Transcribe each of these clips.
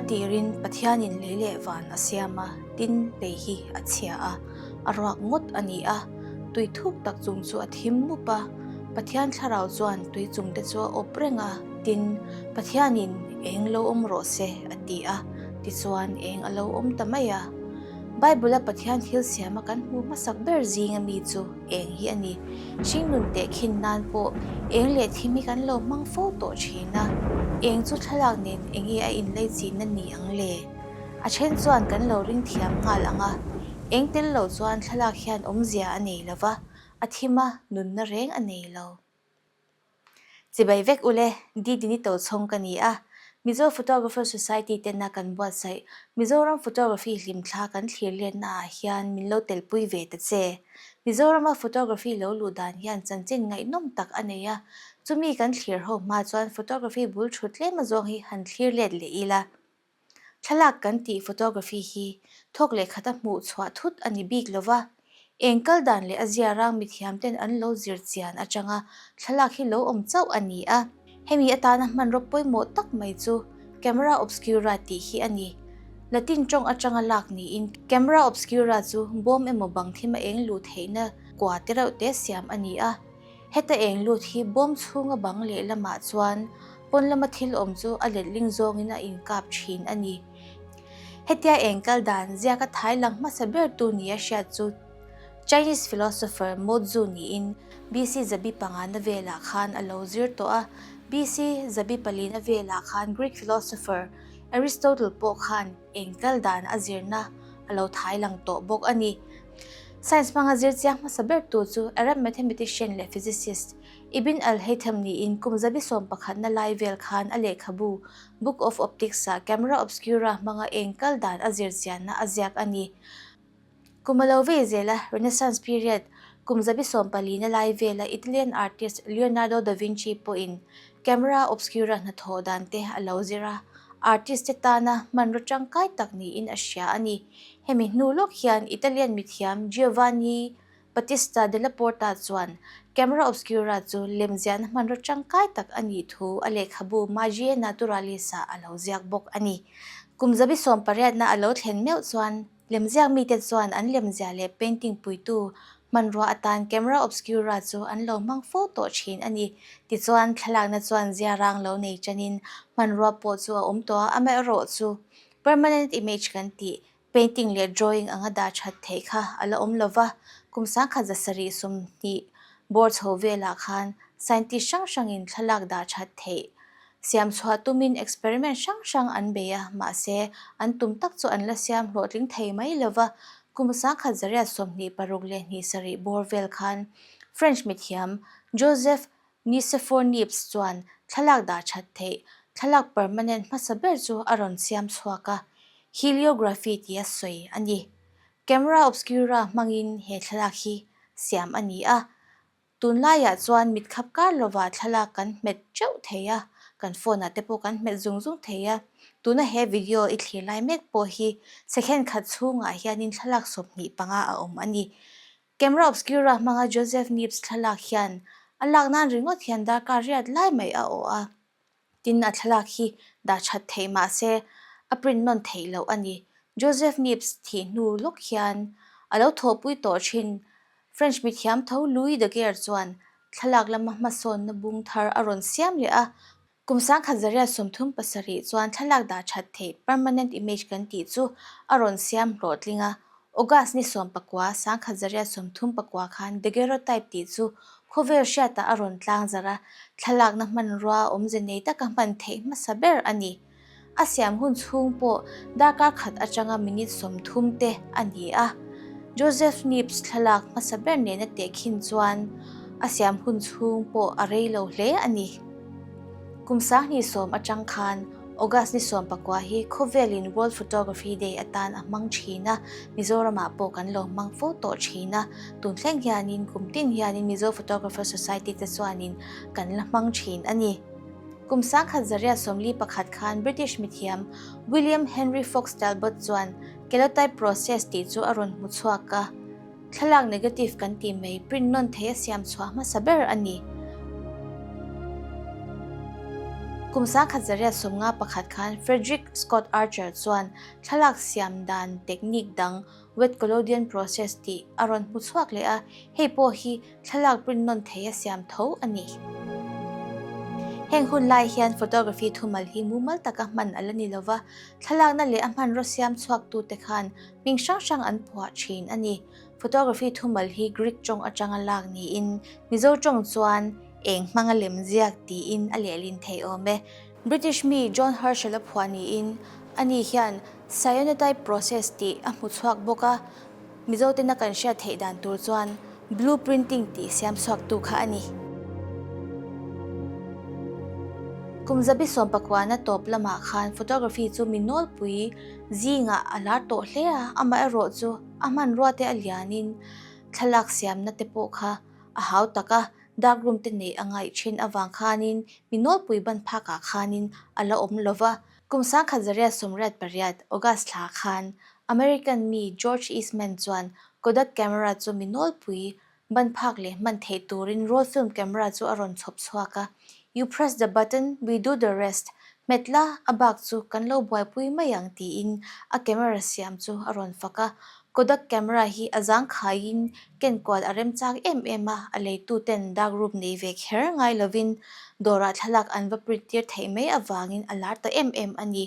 tirin Pathianin lei leh van a siam a, tin lei hi a chhia a, a ruak ngawt a ni a. Tui thuk tak chung chu a thim mup a, Pathian thlarau chuan tui chung te chu a awp reng a, tin, Pathianin eng lo awm rawh se a ti a, tichuan eng a lo awm ta mai a. Bible-a Pathian thil siama kan hmuh hmasak ber zinga mi chu eng hi a ni. Hringnun tehkhin nan pawh eng leh thim hi kan lo hmang fo tawh thin a, eng chu thlalak nen enge a inlei chinna ni ang le? A then chuan kan lo ring thiam nghal ang a, eng tel lo chuan thlalak hian awmzia a nei lo va, a thim a, nunna reng a nei lo. Chibai vek ule, Didini Tochhawng ka ni a, Mizo Photographer Society tena kan buatsaih Mizoram Photography hlimthla kan thlir letna ah hian min lo telpui ve ta che. Mizorama photography lo luh dan hian chanchin ngaihnawm tak a nei a, chumi kan thlir ho hma chuan photography bul thut tlem azawng hi han thlir let leh ila. Thlalak kan tih photography hi thawk leh khata hmuh chhuah thut a ni bik lo va, eng kal dan leh a zia rang mithiam ten an lo zir chian atanga thlalak hi lo awm chauh a ni a. Hemi atana hmanraw pawimawh tak mai chu camera obscura tih hi a ni. Latin tawng atanga lak niin camera obscura chu bawm emaw bang thim a eng luh theihna kua te reuh te siam a ni a. Heta eng lut hi bawm chhunga bang leh lamah chuan pawn lama thil awm chu a letling zawngin a inkap thin a ni. Hetia eng kal dan ziaka thai lang hmasa ber tu nia hriat chu Chinese philosopher Mo Tzu niin BC zabi pangana velah khan a lo zir tawh a, BC zabi palina velah khan Greek philosopher Aristotle pawh khan eng kal dan a zirna a lo thai lang tawh bawk a ni. Science hmanga zir chiang hmasa bertu chu Arab mathematician leh physicist Ibn al-Haytham niin kum 11na lai vel khan a lehkhabu Book of Optics-ah camera obscura hmanga eng kal dan a zir chianna a ziak a ni. Kum a lo vei zela Renaissance period kum 14na lai vela Italian artist Leonardo da Vinci pawhin camera obscura hnathawh dan te a lo zir a, artist te tana hmanraw tangkai tak niin a hria a ni. Hemi hnu lawk hian Italian mithiam Giovanni Battista della Porta chuan camera obscura chu lemziahna hmanraw tangkai tak a nih thu a lehkhabu Magie Naturalis-ah a lo ziak bawk a ni. Kum 18na a lo thlen meuh chuan lemziak mite chuan an lemziah leh painting puitu hmanrua atan camera obscura chu an lo hmang fo tawh thin a ni. Tichuan, thlalakna chuan ziarang lo nei tanin hmanrua pawh chu a awm tawh a, amaherawhchu Permanent image kan tih, painting leh drawing anga dah that theih kha a la awm lo va, kum 1720 bawr chho velah khan scientist hrang hrangin thlalak dah that theih siam chhuah tumin experiment hrang hrang an bei a, mahse an tum tak chu an la siam hlawhtling thei mai lo va, kum 1926 bawr vel khan French mithiam Joseph Nicephore Niepce chuan thlalak dah that theih thlalak permanent hmasa ber chu a rawn siam chhuak a, heliography tia sawi a ni. Camera obscura hmangin he thlalak hi siam a ni a, tunlaiah chuan mitkhap kar lovah thlalak kan hmet teuh thei a, kan phone ah te pawh kan hmet zung zung thei a, tuna he video i thlir lai mek pawh hi second khat chhungah hianin thlalak 25 a awm a ni. Camera obscura hmanga Joseph Niepce thlalak hian a lak nan ringawt hian darkar riat lai mai a awh a, tin a thlalak hi dah that theih mah se a print nawn theih loh a ni. Joseph Niepce thih hnu lawk hian a lo thawhpui tawh thin French mithiam tho Louis Daguerre chuan thlalak lama hmasawnna bung thar a rawn siam leh a, Kum 1937 chuan thlalak dah that theih permanent image kan tih chu a rawn siam hlawhtling a, August ni 19 1934 khan daguerreotype tih chu khawvel hriatah a rawn tlang zarh a, thlalakna hmanrua awmze nei taka hman theih hmasa ber a ni. A siam hun chhung pawh darkar khat atanga minute 30 te a ni a. Joseph Niepce thlalak hmasa ber nena tehkhin chuan a siam hun chhung pawh a rei lo hle a ni. Kum 2010 atang khan August ni 19 hi khawvelin World Photography Day atan a hmang thin a, Mizoramah pawh kan lo hmang fo tawh thin a. Tun thleng hianin kum tin hianin Mizo Photographer Society te chuanin kan la hmang thin a ni. Kum 1941 khan British mithiam William Henry Fox Talbot chuan calotype process tih chu a rawn hmu chhuak a, thlalak negative kan tih mai print nawn thei a siam chhuah hmasa ber a ni. Kum 1951 khan Frederick Scott Archer chuan thlalak siam dan technique dang wet collodion process tih a rawn hmu chhuak leh a, hei pawh hi thlalak print nawn thei a siam tho a ni. Heng hun lai hian photography thumal hi mumal taka hman a la ni lo va, thlalakna leh a hmanraw siam chhuaktute khan hming hrang hrang an phuah thin a ni. Photography thumal hi Greek tawng atanga lak niin Mizo tawng chuan eng hmanga lem ziak tiin a lehlin thei awm e. British mi John Herschel a phuah niin ani hian cyanotype process tih a hmu chhuak bawk a, Mizo tena kan hriat theih dan tur chuan blue printing tih siam chhuaktu kha a ni. Kum zabi sawmpakuana tawp lamah khan photography chu mi nawlpui zingah a lar tawh hle a, amaherawhchu a hmanrua te a lianin thlalak siamna te pawh kha a hau tak a, dark room te neih a ngaih thin avang khanin mi nawlpui ban phakah khanin a la awm lo va. Kum 1988, August thla khan American mi George Eastman chuan Kodak camera chu mi nawlpui ban phak leh hman theih turin roll film camera chu a rawn chhawp chhuak a. You press the button, we do the rest, hmet la, a bak chu kan lo buaipui mai ang tiin a camera siam chu a rawn fak a. Kodak camera hi a zangkhaiin ken kual a remchang em em a, a leituten dark room nei ve kher ngai lovin dawrah thlalak an va print tir theih mai avangin a lar ta em em a ni.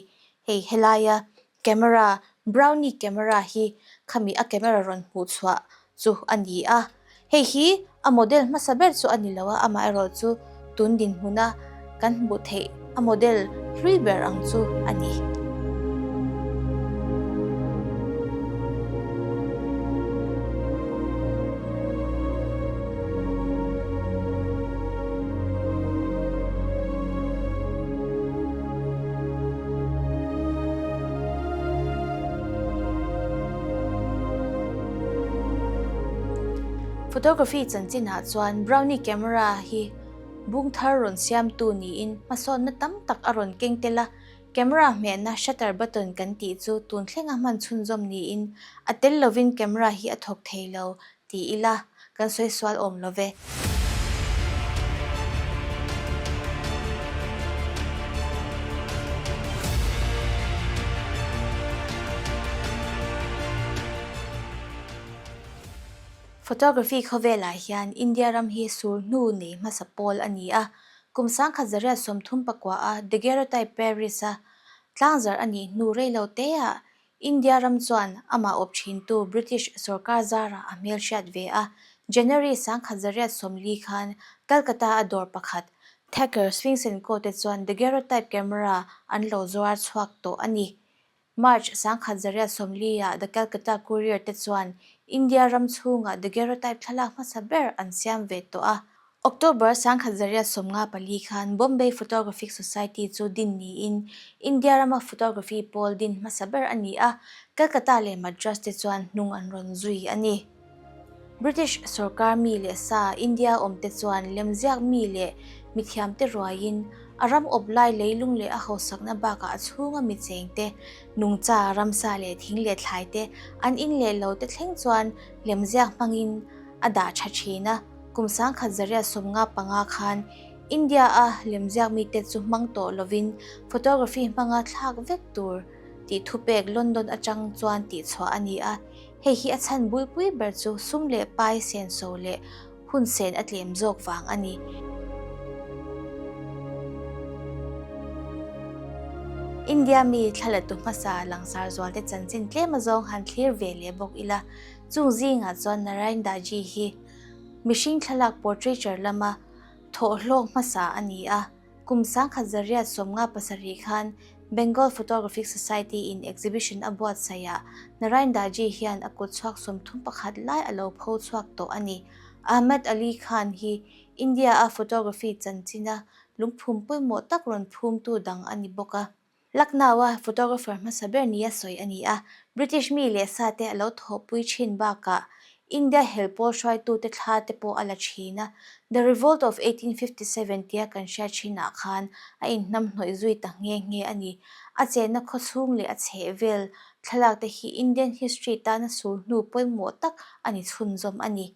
Hei helaia Camera, Brownie camera hi khami a camera rawn hmuh chhuah chu a ni a. Hei hi a model hmasa ber chu a ni lo a, amaherawh chu tun dinhmuna kan hmuh theih a model hlui ber ang chu a ni. Photography chanchinah chuan Brownie camera hi bung thar rawn siamtu niin hmasawnna tam tak a rawn keng tel a, camera hmehna shutter button kan tih chu tun thlenga hman chhunzawm niin a tel lovin camera hi a thawk thei lo Ti ila, kan sawi sual awm lo ve. Photography khawvelah hian India ram hi sur hnu nei hmasa pawl a ni a. Kum 1939 a Daguerreotype Paris-a tlangzarh a nih hnu reilo teah India ram chuan amah awp thintu British sorkar zarah a hmelhriat ve a, January 1940 khan Calcutta a dawr pakhat, Thacker Sphinx and Co te chuan daguerreotype camera an lo zuar chhuak tawh a ni. March 1940 ah The Calcutta Courier te chuan India ram chhungah daguerreotype thlalak hmasa ber an siam ve tawh a. October 1954 khan Bombay Photographic Society chu din niin India rama photography pawl din hmasa ber a ni a, Calcutta leh Madras te chuan hnung an rawn zui a ni. British sorkar mi leh sa India awmte chuan lemziak mi leh mithiamte ruaiin a ram awp lai leilung leh a hausakna bakah a chhunga mi chengte, nungcha, ramsa leh thing leh thlaite an in leh lo te thleng chuan lemziak hmangin a dah tha thin a. Kum 1975 khan India-a lemziak mite chu hmang tawh lovin photography hmanga thlak vek tur tih thupek London atang chuan tihchhuah a ni a. Hei hi a chhan bulpui ber chu sum leh pai senso leh hun sen a tlem zawk vang a ni. India mi thlalatu hmasa langsar zualte chanchin tlem azawng han thlir ve leh bawk ila, chung zingah chuan Narayan Daji hi Mihring thlalak portraiture lama thawhhlawk hmasa a ni a, kum 1957 khan Bengal Photographic Society in exhibition a buatsaihah Narayan Daji hian a kut chhuak 31 lai a lo pho chhuak tawh a ni. Ahmed Ali Khan hi India-a photography chanchina lungphum pawimawh tak rawn phumtu dang a ni bawk a. Lucknow-a photographer hmasa ber nia sawi a ni a, British mi leh sa te a lo thawhpui thin bakah India hel pawl hruaitute thla te pawh a la thin a, The Revolt of 1857 tia kan hriat thinah khan a inhnamhnawih zui ta nghe nghe a ni. A chenna khawchhung leh a chhehvel thlalak te hi Indian history tana sur hnu pawimawh tak a ni chhunzawm a ni.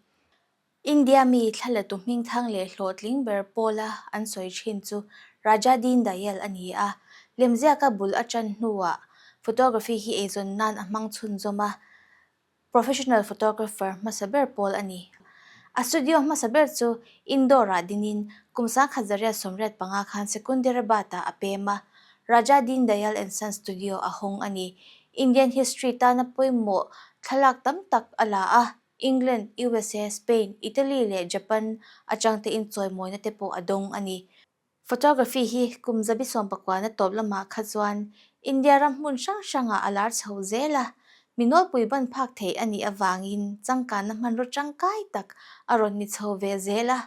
India mi thlalatu hmingthang leh hlawhtling ber pawla an sawi thin chu Raja Deen Dayal a ni a. Lemziaka bul a ṭan hnuah photography hi eizawn nan a hmang chhunzawm a, professional photographer hmasa ber pawl a ni. A studio hmasa ber chu Indore-ah dinin kum 1985 khan Secunderabad-ah a pem a, Raja Deen Dayal and Sons Studio a hawng a ni. Indian history tana pawimawh thlalak tam tak a la a, England, USA, Spain, Italy leh Japan atangte inchawimawina te pawh a dawng a ni. Photography hi kum zabi sawmpakuana tawp lamah kha chuan India ram hmun hrang hrangah a lar chho zel a, mi nawlpui ban phak theih a nih avangin changkanna hmanraw tangkai tak a rawn ni chho ve zel a.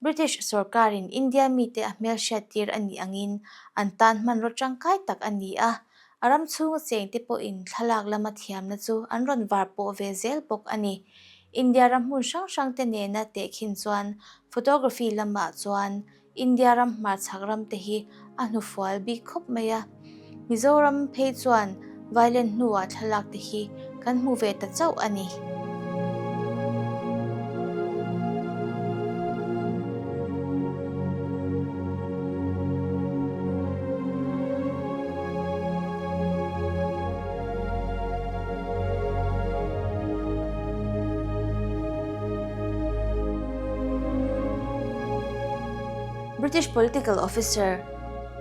British sorkarin India mite a hmelhriattir a nih angin an tan hmanraw tangkai tak a ni a, a ram chhunga chengte pawhin thlalak lama thiamna chu an rawn var pawh ve zel bawk a ni. India ram hmun hrang hrangte nena tehkhin chuan photography lamah chuan India ram hmarchhak ram te hi a hnufual bik khawp mai a, Mizoram phei chuan violent hnuah thlalak te hi kan hmu ve ta chauh a ni. British political officer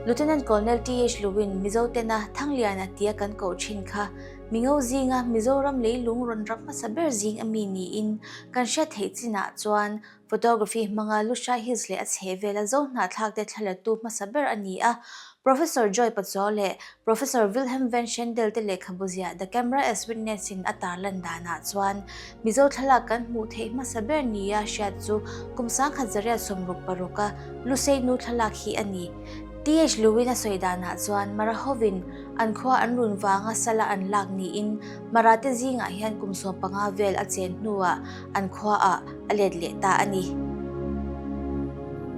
Lieutenant Colonel TH Lewin Mizo tena Thangliana tia kan koh thin kha Mingo zinga Mizoram leilung rawn ram hmasa ber zing a mi niin kan hriat theih chinah chuan Photography hmanga Lushai Hills leh a chhehvela zo hnahthlakte thlalatu hmasa ber a ni a. Professor Joy Pachuau leh Professor Wilhelm van Schendel te lehkhabu ziah The Camera as Witness in a tarlan danah chuan Mizo thlalak kan hmuh theih hmasa ber nia hriat chu kum 1966 a Lusei nu thlalak hi a ni. TH Lewin a sawi danah chuan Mara hovin an khua an run vanga sala an lak niin Mara te zingah hian kum 15 vel a chen hnuah an khuaah a let leh ta a ni.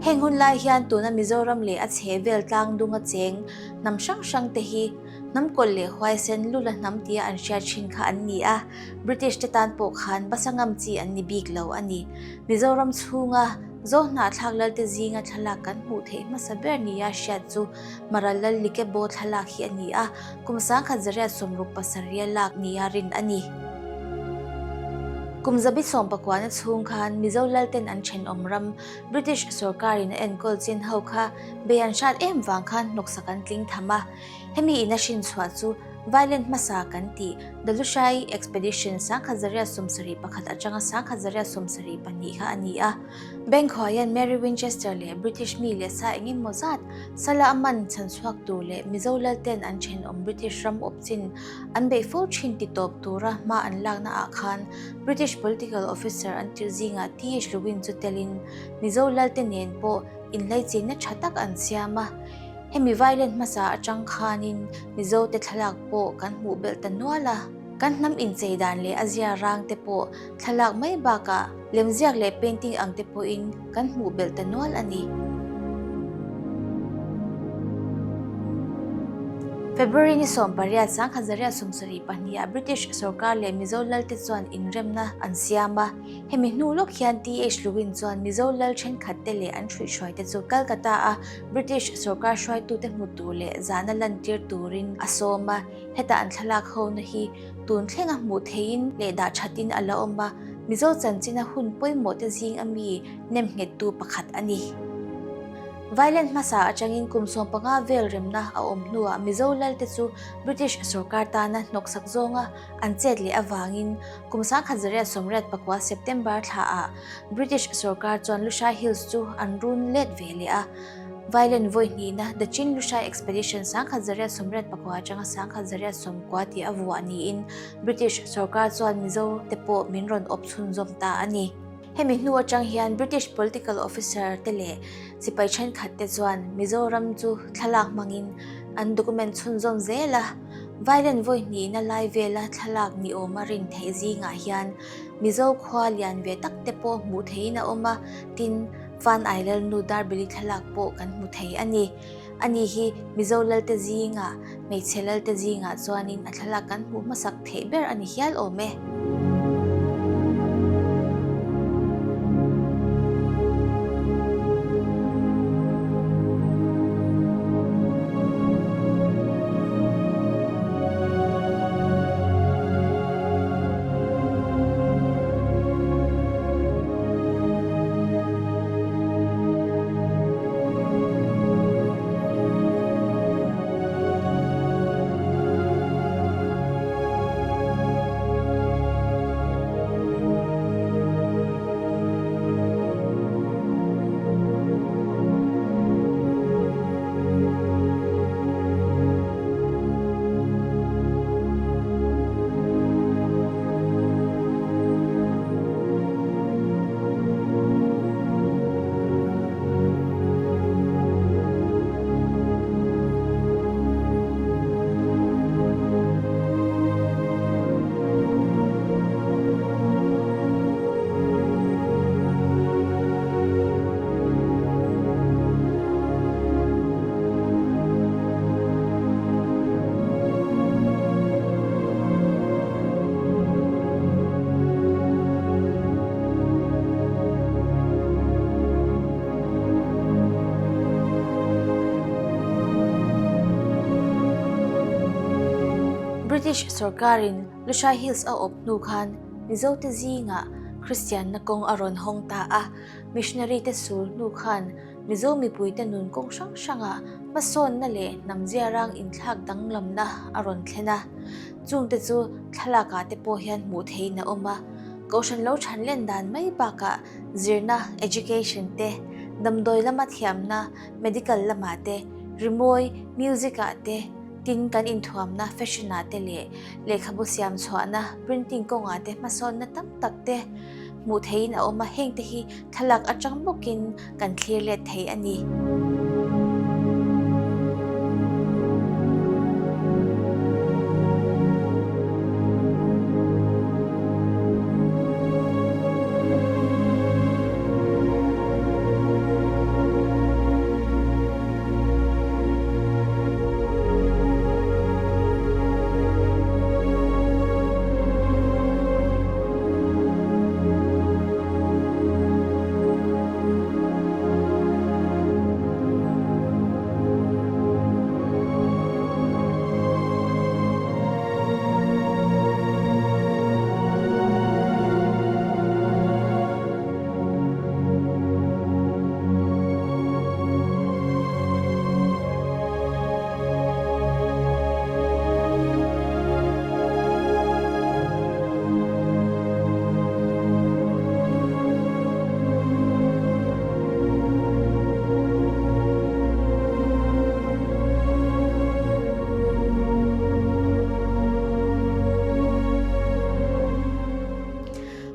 Heng hun lai hian tuna Mizoram leh a chhehvel tlang dunga cheng hnam hrang hrang te hi hnam kawlh leh huaisen lula hnam tia an hriat thin kha an ni a, British te tan pawh khan basa ngam chi an ni bik lo a ni. Mizoram chhunga Zo hnahthlak lalte zinga thlalak kan hmuh theih hmasa ber nia hriat chu Mara Lal Likebo thlalak hi a ni a, kum 1967 a lak nia rin a ni. Kum zabi sawmpakuana chhung khan Mizo Lalten an thenawm ram British sorkarin a enkawl chin ho kha bei an hrat em vang khan hnawksak an tling tham a. Hemi in a hrin chhuah chu Violent hmasa kan tih The Lushai Expedition 1971 atanga 1972 kha a ni a. Bank-ho hian Mary Winchester leh British mi leh sa eng emaw zat sala a man chhan chhuak tur leh Mizo Lalten an thenawm British ram awp chin an beih fo thin ti tawp tura hma an lakna ah khan British political officer an tirh zingah TH Lewin chu telin Mizo Lalte nen pawh inhleichinna tha tak an siam a. Hemi violent hmasa atang khanin Mizo te thlalak pawh kan hmuh belh ta nual a. Kan hnam inchei dan leh a zia rang te pawh thlalak mai bakah lemziak leh painting ang te pawhin kan hmuh belh ta nual a ni. February ni 18, 1972 ah British sorkar leh Mizo Lalte chuan inremna an siam a. Hemi hnu lawk hian TH Lewin chuan Mizo Lal thenkhatte leh an hruihhruaite chu Calcutta-a British sorkar hruaitute hmu tur leh zahna lantir turin a sawm a. Heta an thlalak hona hi tun thlenga hmuh theihin leh dah thatin a la awm a, Mizo chanchina hun pawimawh te zing a mi nem nghettu pakhat a ni. Violent hmasa atangin kum 15 vel remna a awm hnuah Mizo lalte chu British sorkar tana hnawksak zawnga an chet leh avangin kum 1989 September thlaah British sorkar chuan Lushai Hills chu an run let ve leh a. Violent vawi hnihna The Chin Lushai Expedition 1984 atanga 1990 tih a vuah niin British sorkar chuan Mizo te pawh min rawn awp chhunzawm ta a ni. Hemi hnu atang hian British political officer te leh sipai thenkhat te chuan Mizoram chu thlalak hmangin an document chhunzawm zel a. Violent vawi hnihna lai vela thlalak ni awma rin theih zingah hian Mizo khua lian ve tak te pawh hmuh theihin a awm a, tin, Van Ailal nu Darbili thlalak pawh kan hmu thei a ni. Ani hi Mizo Lalte zingah, hmeichhe Lalte zingah chuanin a thlalak kan hmuh hmasak theih ber a ni hial awm e. British sorkarin Lushai Hills a awp hnu khan Mizote zingah Kristianna kawng a rawn hawng ta a, missionary te sul hnu khan Mizo mipuite nun kawng hrang hrangah hmasawnna leh hnam ziarang inthlak danglamna a rawn thlen a, chungte chu thlalakah te pawh hian hmuh theihin a awm a. Kohhran lo than len dan mai bakah zirna, education, te, damdawi lama thiamna, medical lamah te, rimawi, music, ah te, tin kan inthuamna, fashion, ah te leh lehkhabu siam chhuahna, printing, kawngah te hmasawnna tam tak te hmuh theihin a awm a, hengte hi thlalak atang bawkin kan thlir let thei a ni.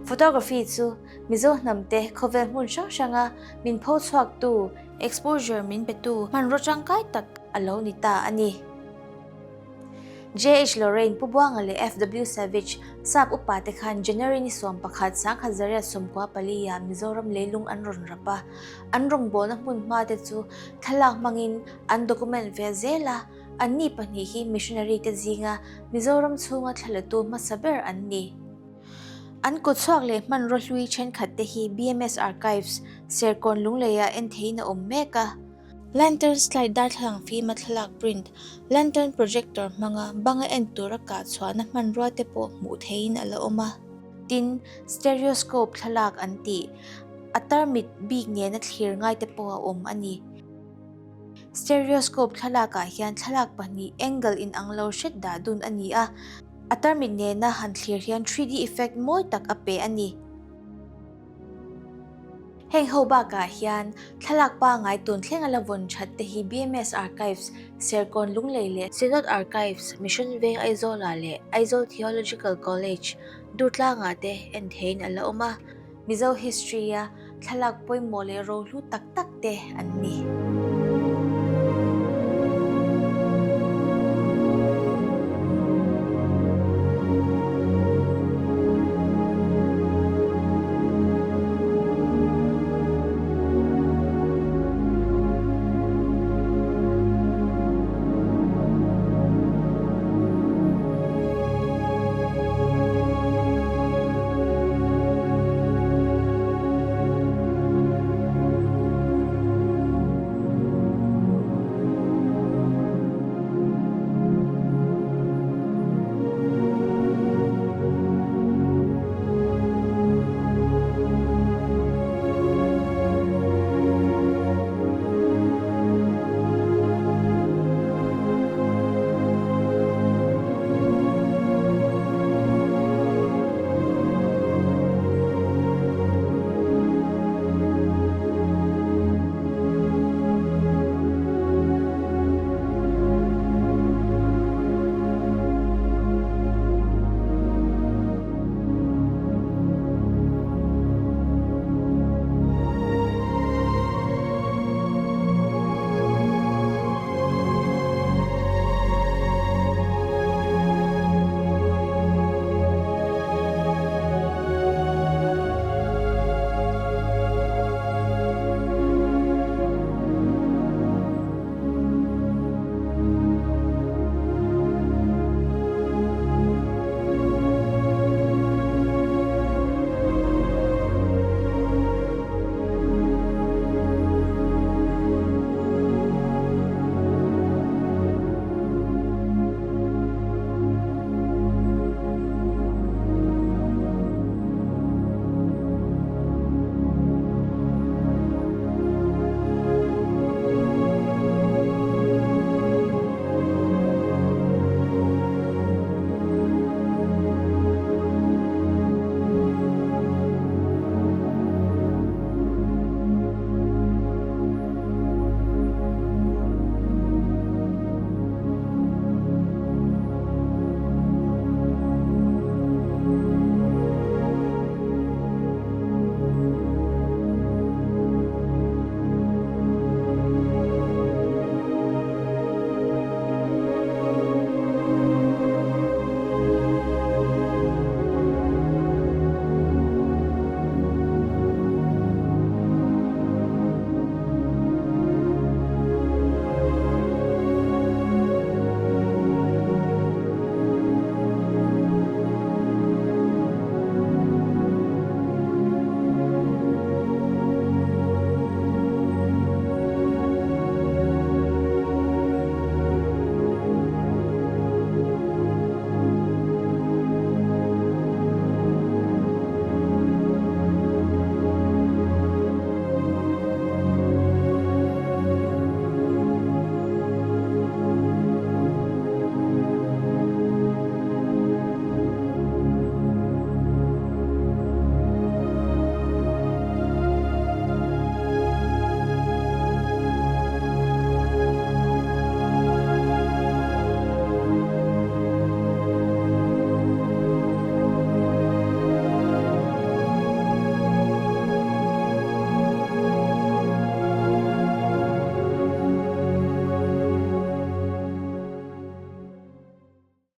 Photography chu Mizo hnamte khawvel hmun hrang hranga min pho chhuaktu, exposure min petu hmanraw tangkai tak a lo ni ta a ni. JH Lorraine, Pu Buanga leh FW Savage, Sap upa te khan January ni 11, 1994 ah Mizoram leilung an rawn rap a, an rawngbawlna hmun hma te chu thlalak hmangin an document ve zel a, anni pahnih hi missionary te zinga Mizoram chhunga thlalatu hmasa ber an ni. An kutchhuak leh hmanraw hlui thenkhat te hi BMS Archives, Serkawn Lungleiah en theihin a awm mek a. Lantern slide darthlalang fima thlalak print, lantern projector hmanga banga en tura kah chhuahna hmanrua te pawh hmuh theihin a la awm a. Tin, stereoscope thlalak an tih, a tarmit bik nena thlir ngai te pawh a awm a ni. Stereoscope thlalakah hian thlalak pahnih angle inang lo hret dah dun a ni a, a tarmit nena han thlir hian 3D effect mawi tak a pe a ni. Heng ho bakah hian thlalak pangai tun thlenga la vawn that te hi BMS Archives, Serkawn Lunglei leh Synod Archives, Mission Veng Aizawlah leh Aizawl Theological College, Durtlangah te en theiin a la awm a. Mizo history-a thlalak pawimawh leh rohlu tak tak te an ni.